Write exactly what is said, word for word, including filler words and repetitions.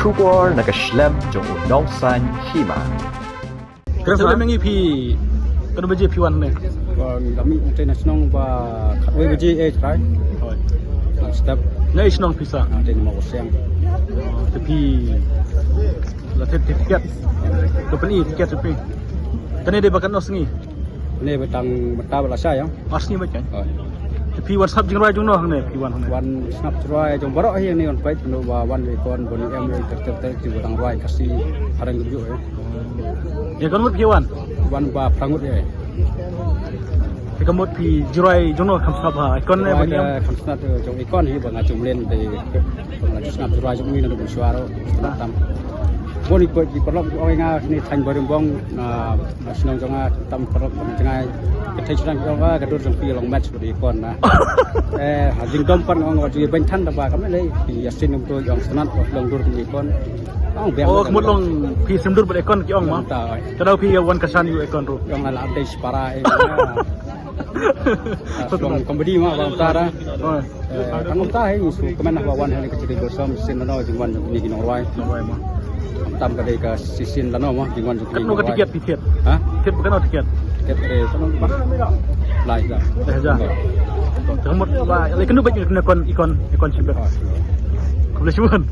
Khubor na ka shlem jong u nongsan hima. Kren sa mengi phi, kano baje phi wan ne? Wan kami ute na shnong ba khatwei baje eh trai. Hoi. Step. Ngai shnong phi sa? Ate ni mau siang. Te phi la te tiket. Te phi tiket te phi. Kane de ba kano sngi? Ne ba tang mata ba la sa ya. Ba sngi ba kan? Hoi. Te phi wan sngap jingrwai jong no hangne phi wan hangne. Wan sngap jingrwai jong baroh hi ne wan pait no ba wan wi kon boni em wi ter ter ter ti ba tang rwai kasi harang gubyu ya. Ya kan mut phi wan? Wan ba prangut ya. Phi ka mut phi jingrwai jong no kham sngap ha. Ikon ne ba niam. Kham sngap jong ikon hi ba nga jumlen de. Ba nga sngap jingrwai jong mi na dum suaro. Tam. Boni ko ki paralok ong nga ni thaiñ Barimbong na shnong jong nga tam paralok jong nga. Ka thaiñ shnong jong nga ka dur jong phi long match bad ikon na. Eh, ha jingdom pan ong wat ji ban than da ba kam le phi yasin um tu jong snat wat long dur jong ikon. Ong biang. Oh, ka mut long phi sim dur bad ikon ki ong ma. Ta. Ka dau phi wan ka san yu ikon ru. Jong la dei para eh. Long comedy ma bang ta da. Oh. Eh, kan ong ta hi su kmen na ba wan hi ka chiri gosam sin no jingwan jong ni ki nongrwai. Nongrwai ma. Tam ka dei ka sisin lano ma jingwan jong ni. Katno ka tiket tiket? Ha? Tiket ba katno tiket? Tiket re katno ba? Lai da. Lai da. Te mut ba le kenu ba ikon ikon ikon chibe. Khublei shibun.